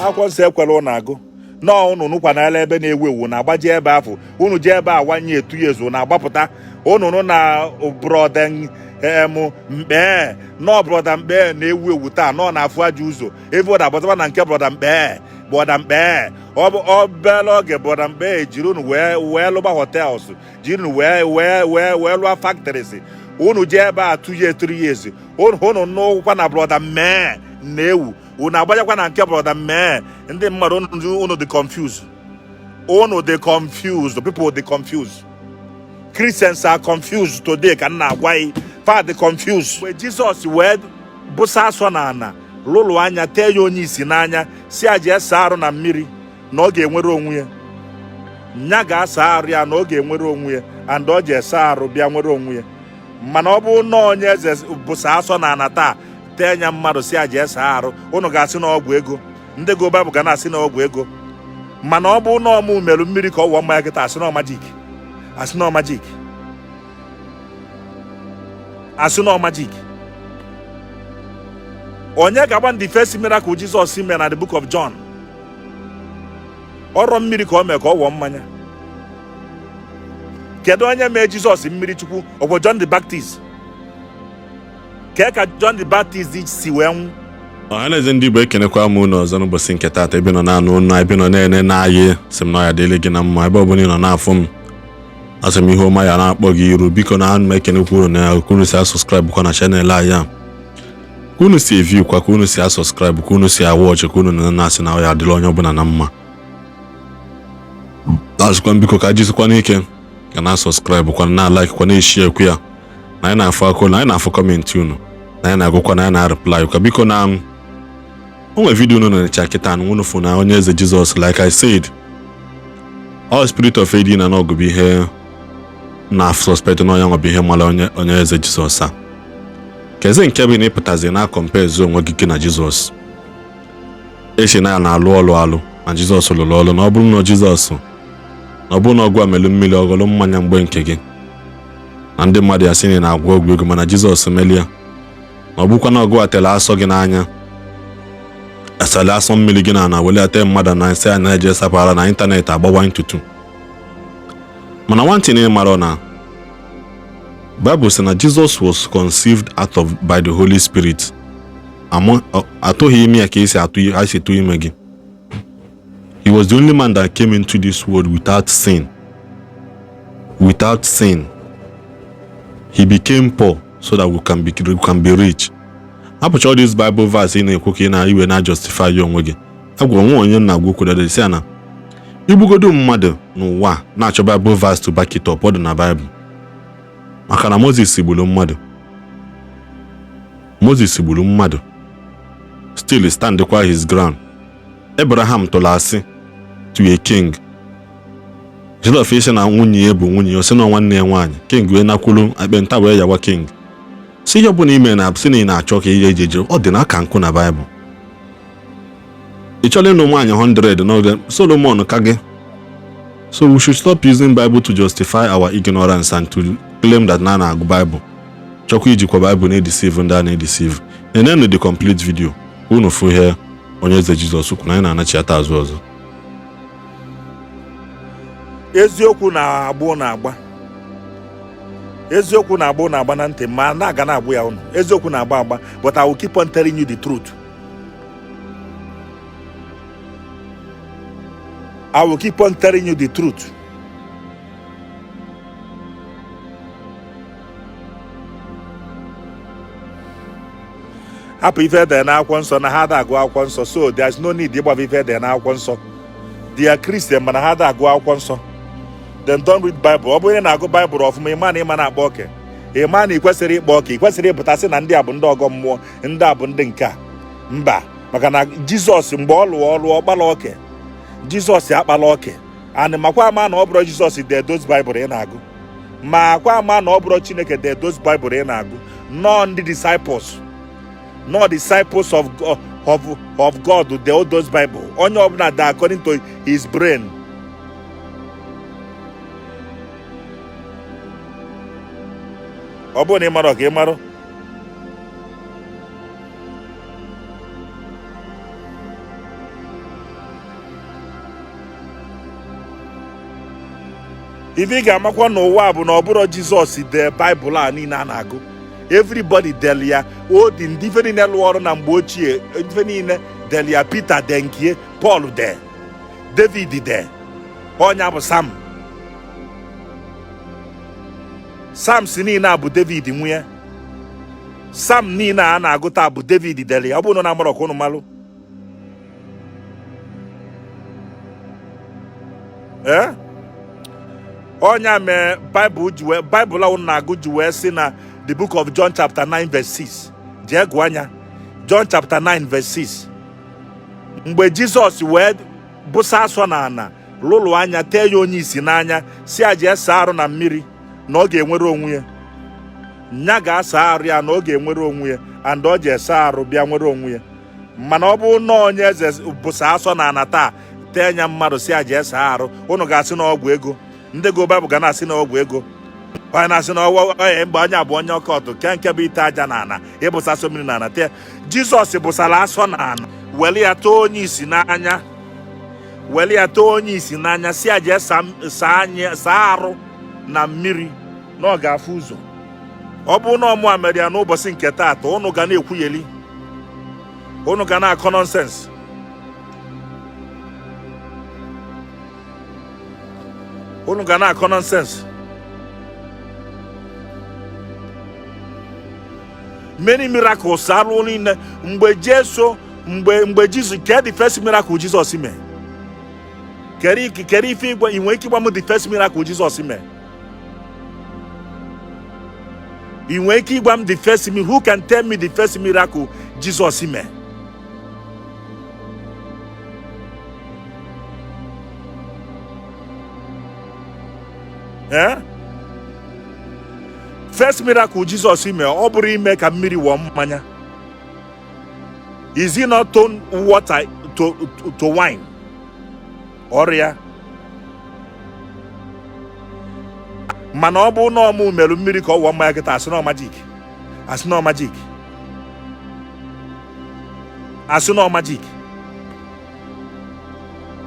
Akwụkwọ nsọ ekwere ụnụ agụ nọọ ụnụ nụkwa n'ala ebe na-ewu ewu na-agbaje ebe afụ unu jee ebe a one year 2 years unu agbapụta unu nụ na brother em mkpe nọọ brother mkpe na-ewu ewu taa nọọ na-afụ ajọ ụzọ ebe ọ na-agbazaba na nke brother mkpe brother mkpe obere oge brother mkpe jiri unu wee wee lụba hotels, jiri unu wee wee wee wee lụọ factories. Unu jee ebe a 2 years, 3 years, unu nụkwa na brother mmee na-ewu, unu agbanyekwa na nke brother mmee. Ndị mmadụ, unu dị confused, unu dị confused, people dị confused. Christians are confused today. Ka m na-agwa gị, fa dị confused. Mgbe Jizọs wee bụsa asọ na ana lụlụ anya tee ya onye isi n'anya, si a jee saa arụ na mmiri na ọ ga-enwere onwe ya, nya ga-asa arụ ya na ọ ga-enwere onwe ya, and ọ ji esa arụ bịa nwere onwe ya. Mana ọ bụrụ na onye eze bụsa asọ na ana taa tee nya mmadụ si a jee saa arụ, unu ga-asị na ọgwụ ego. Ndị go Baịbụl ga na-asị na ọgwụ ego. Mana ọ bụrụ na ọmụ merụ mmiri ka ọ wụọ mmanya kịta, asị na ọ magic, asị na ọ magic, asị na ọ magic. Onye ga-agba the first miracle Jizọs mere na the book of John? Ọrọ mmiri ka o mee ka ọ wụọ mmanya. Kedu onye mee Jizọs mmiri Chukwu? Ọ bụ John the Baptist. Kee ka John the Baptist si wee nwụ? Ọhaneze ndị Igbo, ekenekwa m unu ọzọ n'ụbọchị nke taata. Ebe nọ na-anụ unu, ebe nọ na-ene na-ayị, sị m na ọ ya dịrị gị na mma. Ebe ọbụla ị nọ na-afụ m, asị m ihe ọma ya na-akpọ gị iru. Biko na ana m ekenekwa unu na ka unu si asubscribe kwa na channel anyị a, ka unu si eview kwa, ka unu si asubscribe, ka unu si awatch, ka unu na na-asị na ọ ya adịla onye ọbụla na mma. Azụkwa m, biko ka jizikwa n'ike ka na subscribe kwa, na like kwa, na-eshare ekwu ya na anyị na-afụ akụ na anyị na-afụ comment unu, na anyị na-agụkwa, na anyị na-areply kwa. Biko na o nwere video unu na-echa kịta na unu fụ na onye eze Jizọs, like I said, all spirit of AD na n'ọgụ bụ ihe na suspect na onye nwa bụ ihe mara onye eze Jizọs a. Ka eze nke bụ na ịpụtazi na compare onwe gị na Jizọs, eche na ya na-alụ ọlụ alụ na Jizọs lụrụ ọlụ, na ọ bụrụ na Jizọs, na ọ bụrụ na ọgwụ a melu mmiri ọghọrọ mmanya mgbe nke gị, na ndị mmadụ ya sị na ị na-agwọ ọgwụ ego, mana Jizọs melie, na ọ bụkwa na ọgụ a tere asọ gị n'anya, asala asọ mmiri gị na ana wele tee mmadụ na nsị a na-eje sapara na ịntanetị agbawa ntutu. Mana one thing ị mara na Bible sị na Jesus was conceived out of by the Holy Spirit. Atụghị ime ya ka esi atụ esi tụ ime gị. He was the only man that came into this world without sin, without sin. He became poor so that we can be rich. Hapụcha all this Bible verse ị na-ekwu ka ị na iwe na justify ya onwe gị. Agwara nwa onye nna agwa okwu dada si ya na igbugodo mmadụ n'ụwa na-achọ Bible verse to back it up, ọ dị na Bible. Maka na Moses gburu mmadụ, Moses gburu mmadụ, still stand kwa his ground. Abraham tụrụ asị to a king, instead of isi na nwunye ya bụ nwunye ya, o sị na nwanne ya nwaanyị. King wee nakwuru ekpenta wee yawa king, si ihe ọbụla ime na sị na ị na-achọ ka ihe eji eje ọ dị n'aka nkụ na Bible. Ị chọrọ ịnụ nwaanyị 100 n'oge Solomon ka gị. So we should stop using Bible to justify our ignorance and to claim that na na-agụ Bible, chọkwa ijikwa Bible na-edeceive ndị a na-edeceive. Nenenu the complete video, unu fụ ihe onye eze Jizọs kwuru. Anyị na-anachiata azụ ọzọ. Eziokwu na-agbụ na-agba, eziokwu na-agbụ na-agba na ntị, ma na-aga na-agbụ ya unu. Eziokwu na-agba agba, but I will keep on telling you the truth. I will keep on telling you the truth. Hapụ ife edere n'akwụkwọ nsọ na ha ada agụ akwụkwọ nsọ, so there is no need ịgbafe ife edere n'akwụkwọ nsọ. They are Christian, mana ha ada agụ akwụkwọ nsọ. Then don't read Bible. Ọ bụrụ na ị na-agụ Bible ọfụma, ịma na ịma na-akpa oke, ịma na ị kwesịrị ịkpa oke, ị kwesịrị ịpụta sị na ndị a bụ ndị ọgọ mmụọ, ndị a bụ ndị nke a. Mba, maka na Jizọs mgbe ọ lụọ ọlụ ọkpala oke. Jizọs akpala oke and makwa ama na ọ bụrụ Jizọs dee those Bible ị na-agụ, ma akwa ama na ọ bụrụ Chineke dee those Bible ị na-agụ, nọọ ndị disciples, nọ disciples of God dee those Bible. Onye ọbụla dee according to his brain. Ọ bụrụ na ị mara ka ị mara. Ife ị ga-amakwa n'ụwa bụ na ọ bụrọ Jizọs dee Baịbụl a niile a na-agụ. Everybody deli ya. O dị ndị ife niile lụọ ọrụ na mgbe ochie, ife niile deli ya. Peter dee nkie, Paul dee, David dee. Ọnya bụ Psalm. Psalms niile a bụ David nwe ya. Psalm niile a na-agụ taa bụ David deli ya. Ọ bụrụ na amarọ ka unu malụ. Ee, ọnya mee Baịbụl ji wee, Baịbụl ahụ na-agụ ji wee sị na the book of John chapter 9 verse 6. Jee gụọ anya John chapter 9 verse 6. Mgbe Jizọs wee bụsa asọ na ana lụlụ anya tee ya onye isi n'anya, sị ya jee saa arụ na mmiri na ọ ga-enwere onwe ya. Nya ga-asa arụ ya na ọ ga-enwere onwe ya, and ọ jee saa arụ bịa nwere onwe ya. Mana ọ bụrụ na onye eze bụsa asọ na ana taa tee nya mmadụ sị ya jee saa arụ, unu ga-asị na ọgwụ ego. Ndị gụ Baịbụl ga na-asị na ọgwụ ego. Onye na-asị na ọya mgbe onye abụ onye ọkọtụ ke nke bụ ite aja na ana ịbụsa asọ mmiri na ana tee. Jizọs bụsara asọ na ana were ya tee onye isi n'anya, were ya tee onye isi n'anya, sị ya jee saa arụ na mmiri na ọ ga-afụ ụzọ. Ọ bụrụ na ọ mụa mere ya n'ụbọchị nke taata, unu ga na-ekwugheli, unu ga na-akọ nonsense. Unu ga na-akọ nonsense. Many miracles arụ niile mgbe Jesu, mgbe Jizọs ke the first miracle Jizọs mee. Kere ife igwe, ị nwere ike ịgwa m the first miracle Jizọs mee? Ị nwere ike ịgwa m the first miracle? Who can tell me the first miracle Jesus mee? Eh? First miracle Jesus mee, ọ bụrụ ime ka mmiri wụọ mmanya. Is he not turn water to wine? Ọrụ ya. Mana ọ bụ na ọ mụ merụ mmiri ka ọ wụọ mmanya kịta, asị na ọ magic, asị na ọ magic, asị na ọ magic.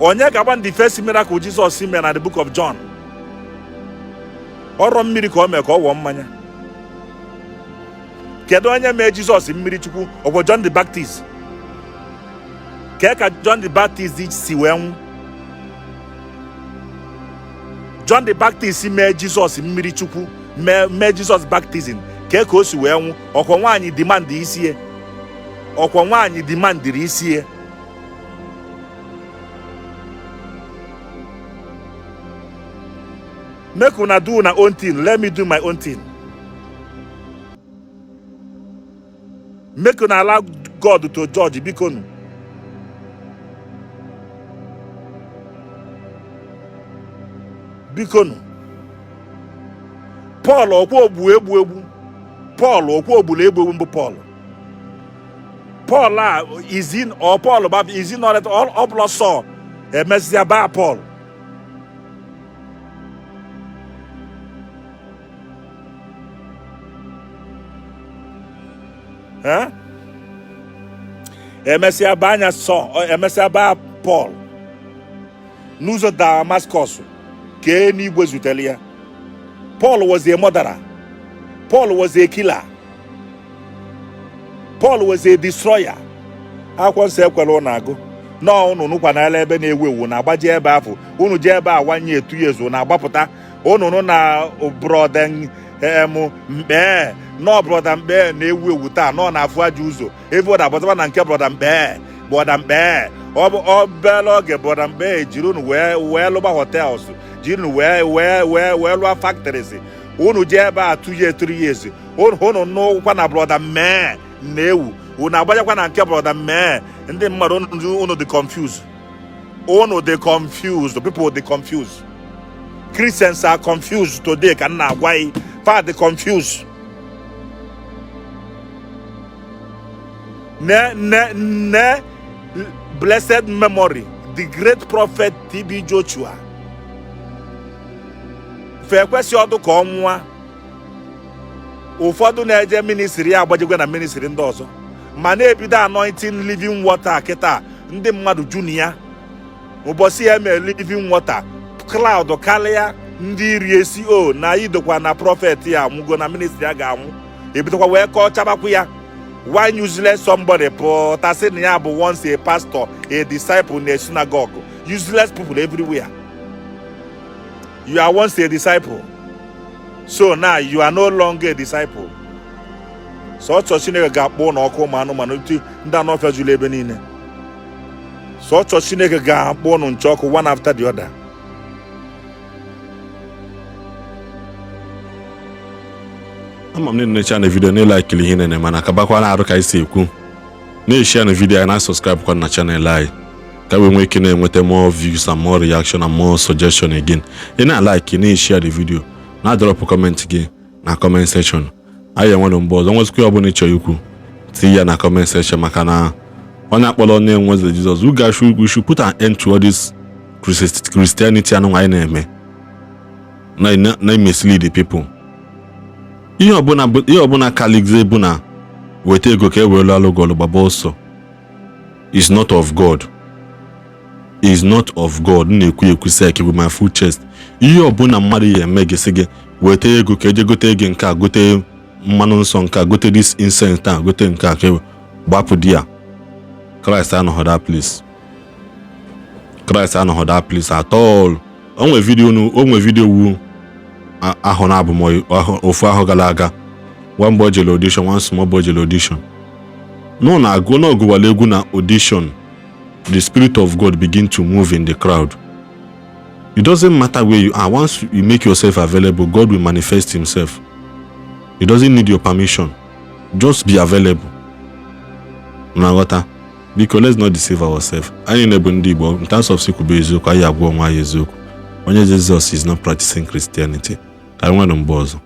Onye ga-agba the first miracle Jizọs mere na the book of John? Ọrọ mmiri ka o mee ka ọ wụọ mmanya. Kedu onye mee Jizọs mmiri Chukwu? Ọ bụ John the Baptist. Kee ka John the Baptist si wee nwụ? John the Baptist mee Jizọs mmiri Chukwu, mee Jizọs baptism, kee ka o si wee nwụ? Ọkwa nwaanyị demand isi ya, ọkwa nwaanyị demandịrị isi ya. Make una do una own thing, let me do my own thing. Make una allow God to judge, biko nu. Biko nu. Paul ọkwa ogbu egbu egbu. Paul ọkwa ogbulu egbu egbu mbụ Paul. Paul a is in or Paul ba is in all ọ bụla Saul emesịa baa Paul. Eh? Emesịa baa anya Saul, emesịa baa Paul n'ụzọ Damascus ka eluigwe zutere ya. Paul was a murderer. Paul was a killer. Paul was a destroyer. Akwụkwọ nsọ ekwere ụnụ agụ nọọ unu nụkwa n'ala ebe na-ewu ewu na-agbaji ebe afụ unu jee ebe a 1 year 2 years unu agbapụta unu nụ na brother em mkpe nọọ brother mkpe na-ewu ewu taa nọ na-afụ ajọ ụzọ ebe ọ na-agbazaba na nke brother mkpe, brother mkpe ọ bụ obere oge brother mkpe jiri unu wee lụba hotels, jiri unu wee lụọ factories. Unu jee ebe a 2 years 3 years unu nụkwa na brother mmee na-ewu, unu agbanyekwa na nke brother mmee. Ndị mmadụ unu dị confused, unu dị confused, people dị confused. Christians are confused today ka m na-agwa gị, fa dị confused. Ne ne ne blessed memory the great prophet TB Joshua fe ekwesị ọdụ ka ọ nwụọ. Ụfọdụ na-eje ministry ya agbajikwa na ministry ndị ọzọ ma na-ebido anointing living water kịta ndị mmadụ junior ụbọchị ya mee living water cloud karịa. Ndị iri esi o na anyị dokwa na prophet ya anwụgo, na ministry ya ga-anwụ, ebidokwa wee kọọ chabakwu ya. One useless somebody pụta sị na ya bụ once a pastor, a disciple na a synagogue. Useless people everywhere. You are once a disciple, so now you are no longer a disciple. Sọsọ Chineke ga-akpọ ụnụ ọkụ, ụmụ anụmanụ ndị anụ ọfịa juru ebe niile. Sọsọ Chineke ga-akpọ ụnụ ncha ọkụ, one after the other. Ama m na-enecha na video, na-elikili ihe nene, mana kabakwa na-arụ ka anyị si ekwu, na-eshare na video anyị, na-subscribe kwa na channel anyị, ka wee nwee ike na-enweta more views and more reaction and more suggestion again. Ị na-alike, na-eshare the video, na-adrop comment gị na comment section. Anyị enwere mgbe ọzọ nwezikwa ihe ọbụla ị chọrọ ikwu, tinye ya na comment section, maka na onye akpọrọ onye nweze Jizọs. We guys should, we should put an end to all this Christianity anụ anyị na-eme na mislead the people. Ihe ọbụla kalize bụ na weta ego ka e wee lụọ alụ gị ọlụ, gbaba ọsọ. Is not of God, is not of God. M na-ekwu ekwu sek with my full chest. Ihe ọbụla mmadụ ya eme gị, sị gị weta ego ka eje gote ego nke a, gote mmanụ nsọ nke a, gote this incense a, gote nke a ka e gbapụ di ya. Christ anọghị that place. Christ anọghị that place at all. O nwe video nu, o nwe video wu ahụ na abụ m ofu ahụ gara aga. One boy jere audition, one small boy jere audition, nọ na-agụ na ọgụwara egwu na audition. The spirit of God begin to move in the crowd. It doesn't matter where you are. Once you make yourself available, God will manifest himself. He doesn't need your permission. Just be available. Na ghọta, biko, let's not deceive ourselves. Anyị na-ebu ndị Igbo, in terms of sikwube eziokwu, anyị agwa onwe anyị eziokwu. Onye Jizọs is not practicing Christianity. Ka anyị nwere mgbe ọzọ.